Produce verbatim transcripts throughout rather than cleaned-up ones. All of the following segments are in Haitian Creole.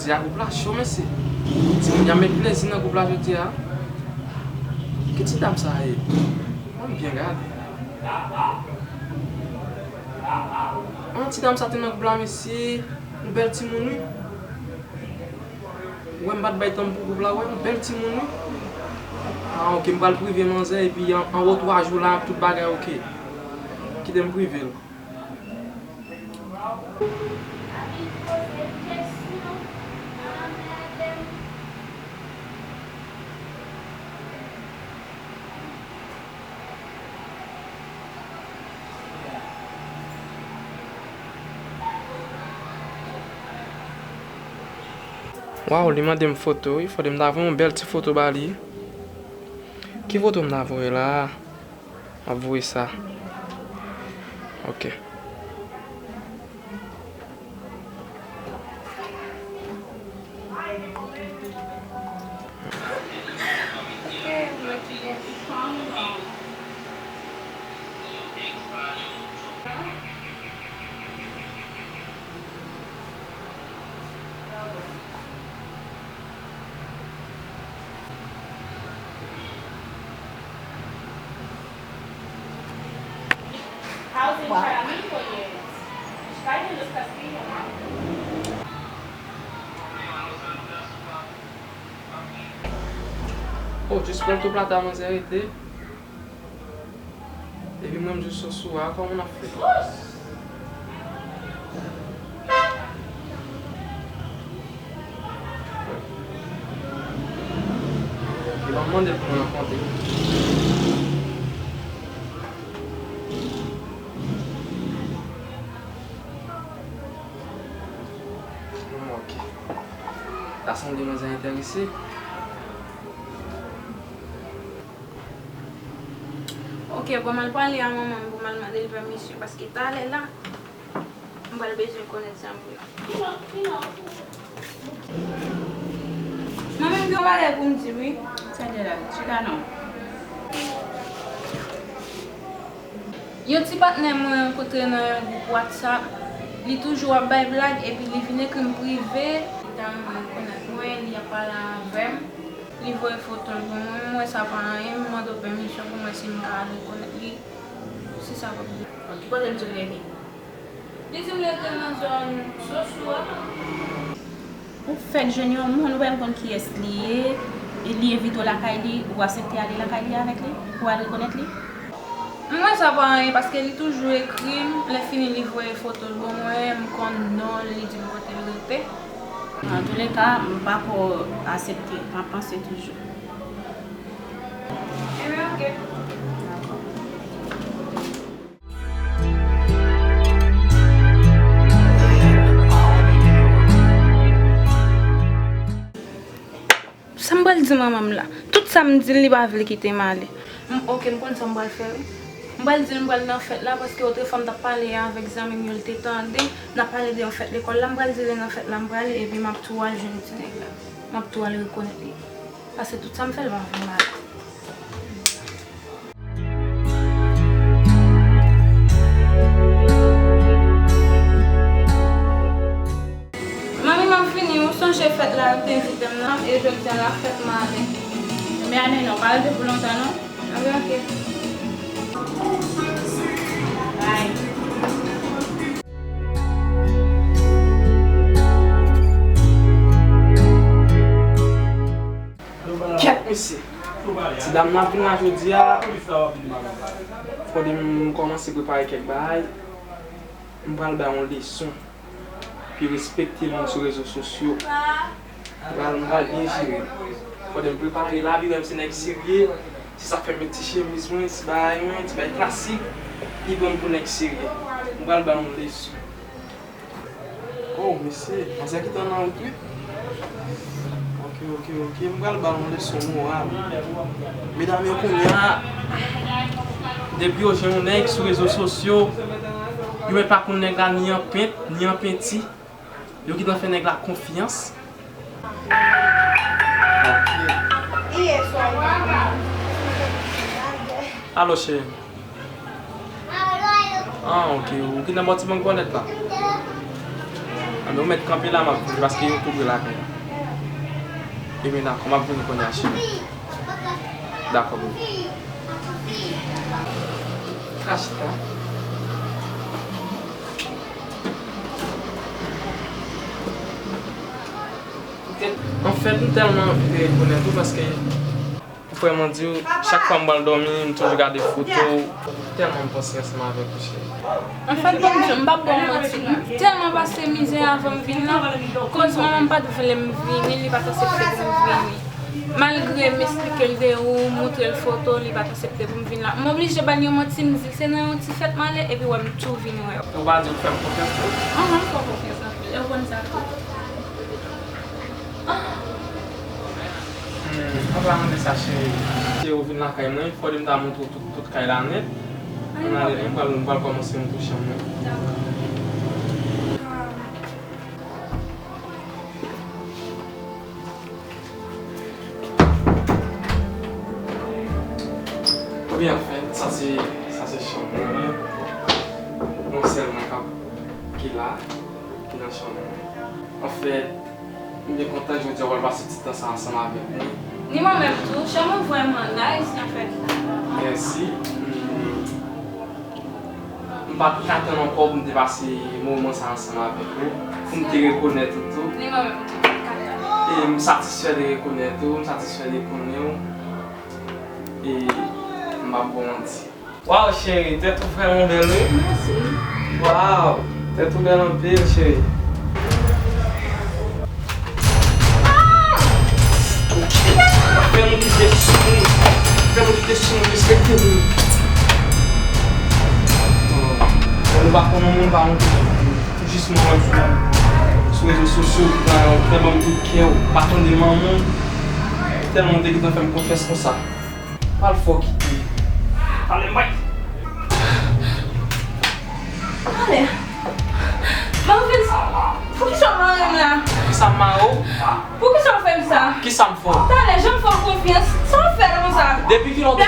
Jodi a gwoup la cho, mesye. Timoun y ap met plezi nan gwoup la jodi a. Ki ti dam sa ye? Mwen byen gade. An, ti dam sa te nan gwoup la, mesye. Yon bèl timoun, wi. Ou wè m pa t bay tan m pou gwoup la, ou wè yon bèl timoun, wi. Ah, ok, m pral prive manzè, epi an, anwo twa jou la, tout bagay ok. Kite m prive l. Waw, li mande m foto, wi. Fòde m ta voye yon bèl ti foto ba li. Ki foto m ta voye la? M ap voye sa. Ok. Oh, jis pran tou plata manzè rete. Epi mwen m jis sou sou a, kòman n ap fè? Li pa mande pou mwen rakonte. Hmm, ok. Ta sanble manzè enterese. Ok, bon, m al pale a manman m pou m al mande l pèmisyon, paske talè la, m pral bezwen konnen sa m vle. Manman m gen yon bagay pou m di, wi. Sa l ye la? Chita non. Yon ti patnè mwen rankontre nan yon gwoup WhatsApp, li toujou ap bay blag, epi li vin ekri m prive. Li ta renmen rekonèt mwen, li ap pale avè m. Li voye foto l ban mwen, m wè sa pa anyen, m mande w pèmisyon pou m wè si m ka al rekonèt li. Se sa w ap di. Ki kote l di w rete? Li di m rete nan zòn Sosou a. Ou fèk jwenn yon moun, ou pa menm konn kiyès li ye, e li envite w lakay li, ou aksepte ale lakay li avèk li, pou al rekonèt li? M wè sa pa anyen, paske li toujou ekri m, lè fini li voye foto l ban mwen, m konn non l, li di m kote l rete. Antouleka, m pako aksepte, m ap panse toujou. Ebyen, ok. Dakò. Sa m pral di manman m la? Tout sa m di l, li pa vle kite m ale. M, ok, m konn sa m pral fè, wi. M pral di l m pral nan fèt la, paske otrefwa m t ap pale avèk zanmi m yo, l te tande. N ap pale de yon fèt lekòl la, m pral di l nan fèt la m prale, epi m ap tou al jwenn ti nèg la. M ap tou al rekonèt li. Paske tout sa m fè, l pa vle m ale. Manmi, m ap vini, ou sonje fèt la, yo te envite m nan, e jodi a la fèt m ale. Men ale non, pa rete pou lontan non. Anben, ok. Bye. Kèt, mesye! Ti dam nan ap vin la jodi a. Fòde m kòmanse prepare kèk bagay. M pral bay yon leson. Pi respekte moun sou rezo sosyo. M pral, m pral byen jere. Fòde m prepare lavi, menm se nèg serye. Se sa k fè m met ti chemiz mwen, ti bagay mwen, ti bagay klasik. Li pran m pou nèg serye. M pral bay yon leson. Oh, mesye, manzè kite w nan wout, wi. Ok, ok, ok. M pral ba nou yon leson moral. Medam yo kounye a, depi yo jwenn yon nèg sou rezo sosyo, yo mèt pa konn nèg la ni an pent, ni an penti. Yo gentan fè nèg la konfyans. Ok. Alo, cheri. Ah, ok. Ou ki nan bò ti mank bònèt la? Anben, ou mèt kanpe la, m ap vini, paske yo tou pre lakay la. Ebyen, dakò, m ap vini kounye a, cheri. Dakò, bebe. Rachita. Anfèt, m tèlman anvi te rekonèt ou, paske, frè m, di w, chak fwa m pral dòmi, m toujou gade foto w. Tèlman m panse ansanm avèk ou, cheri. Anfèt, bon, m p ap ba w manti, m tèlman pase mizè avan m vin la, koz manman m pa t vle m vini, li pa t aksepte pou m vini. Malgre m esplike l de ou, montre l foto, li pa t aksepte pou m vin la. M oblije ba l yon manti, m di l se nan yon ti fèt m ale, epi w wè m tou vin wè w. Ou pa di w fè m konfyans tou? Anhan, m fè w konfyans anpil, e w konn sa tou. Hmm, an pa mande sa, cheri. Cheri, ou vin lakay mwen, fòde m ta montre w tout, tout kay la nèt. Ann ale, m pral, m pral kòmanse montre w chanm mwen. Dakò. Wi, anfèt, sa se, sa se chanm mwen. Mwen sèl mwen k ap, ki la, ki nan chanm mwen. Anfèt, m byen kontan jodi a w pral pase ti tan sa ansanm avèk mwen. Ni mwen menm tou, chanm ou vrèman nice, anfèt. Mèsi. Hmm. M pa t ka tann ankò pou m te pase moman sa ansanm avèk ou, pou m te rekonèt ou tou. Ni mwen menm tou, m pa t ka tann. E m satisfè de rekonèt ou, m satisfè de konnen w. E m p ap ba w manti. Waw, cheri, tèt ou vrèman bèl, wi. Mèsi. Waw, tèt ou bèl anpil, cheri. Fè nou kite sou nou. Fè nou kite sou nou, respekte nou. Lè nou pa konn yon moun, pa yon moun. Jis mwen wè sou, sou rezo sosyo, ou te ban m tout kè w, ou pa tande manman w. Tèlman w te gentan fè m konfyans konsa. Pral fè w kite. Pale, mwen. Talè. Ban m vin. Poukisa w mare m la? Poukisa m mare w? Poukisa w fè m sa? Kisa m fè w? Talè, jan m fè w konfyans. Sa w fè l konsa? Depi kilè w te,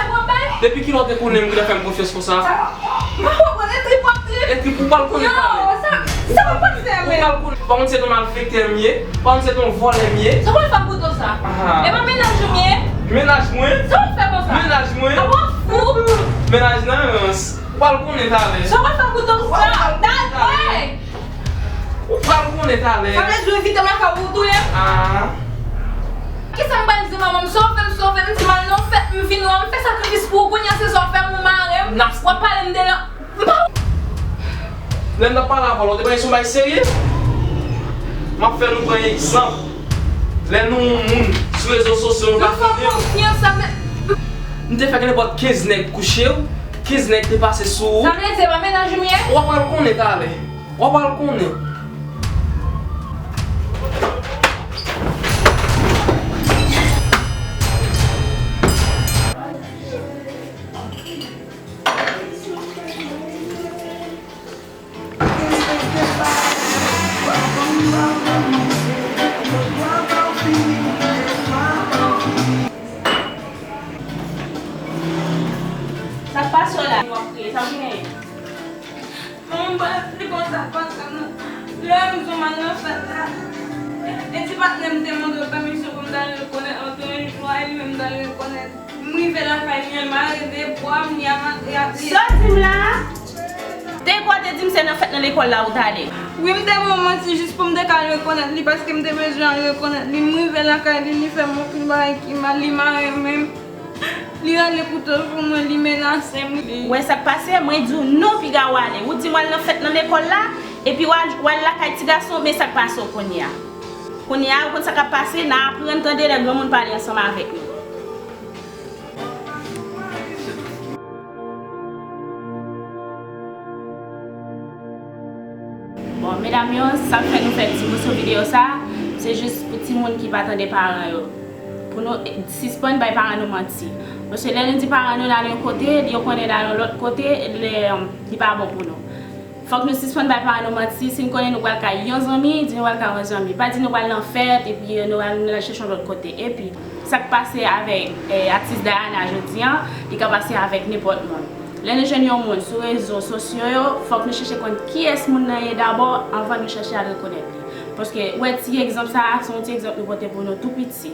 depi kilè w te konnen m gentan fè m konfyans konsa? M pa konprann, e trip w ap trip. E trip ou pral konnen talè. Yo, sa, sa w ap pase a menm? Ou pral konnen. Pa konn se t on malfektè m ye, pa konn se t on vòlè m ye. Sa w pral fè ak kouto sa? Ah. E pa mennaj ou m ye? Mennaj mwen? Sa w ap fè konsa? Mennaj mwen? Apa w fou? Mennaj nan rans. Ou pral konnen talè. Sa w pral fè ak kouto sa? Talè! Ou pral konnen talè. Sa vle di w envite m lakay ou, ou touye m? Ah. Kisa m pral di manman m? Sa w fè m, sa w fè m, m di m al nan yon fèt, m vin wè w, m fè sakrifis pou ou, kounye a se sa w fè m, ou mare m. W ap pale m de lan. M pa. Lè m t ap pale avè w la, w te panse se yon bagay serye? M ap fè nou pran egzanp. Lè nou yon moun sou rezo sosyo, nou pa konnen. Nou fè konfyans avè. M te fè nenpòt kenz nèg kouche w, kenz nèg te pase sou ou. Sa vle di se pa mennaj ou m ye? W ap pral konnen talè. W ap pral konnen. Sa k pase w la? W ap kriye, sa w genyen? Manman m pa t vle konsa pase non. Lè m di w m al nan fèt la, e ti patnè m te mande pèmisyon pou m t al rekonèt antre yon jou a, e li menm t al rekonèt. M rive lakay li, l mare de bwa, m li a, li a, li. Sa w di m la? Te kwè w te di m se nan fèt nan lekòl la ou t ale. Wi, m te ba w manti jis pou m te ka al rekonèt li, paske m te bezwen al rekonèt li. M rive lakay li, li fè m anpil bagay ki mal, li mare m menm. Li rale kouto sou mwen, li menase m. Ou wè sa k pase? Mwen di w non, piga w ale. Ou di m w al nan fèt nan lekòl la, epi w al, w al lakay ti gason, men sa k pase w kounye a. Kounye a, ou konn sa k ap pase, n a aprann tande lè granmoun pale ansanm avèk nou. Bon, medam yo, sa k fè nou fè ti moso videyo sa, se jis pou timoun ki pa tande paran yo. Pou nou, eh, sispann bay paran nou manti. Paske lè nou di paran nou n al yon kote, yo konnen n al yon lòt kote, lè, li pa bon pou nou. Fòk nou sispann bay paran nou manti. Si n konnen nou pral kay yon zanmi, di nou pral kay yon zanmi. Pa di nou pral nan fèt, epi nou pral, nou pral chèche yon lòt kote. Epi, sa k pase avèk, eh, atis Diana jodi a, li ka pase avèk nenpòt moun. Lè nou jwenn yon moun sou rezo sosyo yo, fòk nou chèche konn kiyès moun nan ye dabò anvan nou chèche al rekonèt li. Paske, wè, ti egzanp sa a, se yon ti egzanp nou pote pou nou tou piti.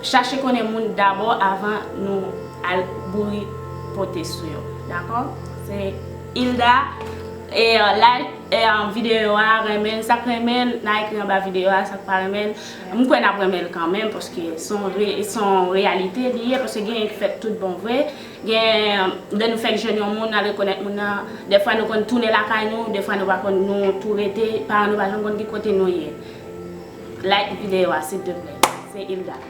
Chache konnen moun dabò avan nou al bouri pote sou yo. Dakò? Se Hilda. E, like, e, videyo a, renmen l, sa k renmen l, n a ekri anba videyo a, sa k pa renmen l. M kwè n ap renmen l kanmenm, paske se yon re-, se yon reyalite li ye, paske gen ki fèt tout bon vre. Gen, lè nou fèk jwenn yon moun, n al rekonèt moun nan, dèfwa nou konn tounen lakay nou, dèfwa nou pa konn, nou tou rete, paran nou pa janm konn ki kote nou ye. Like videyo a, silteplè. Se Hilda.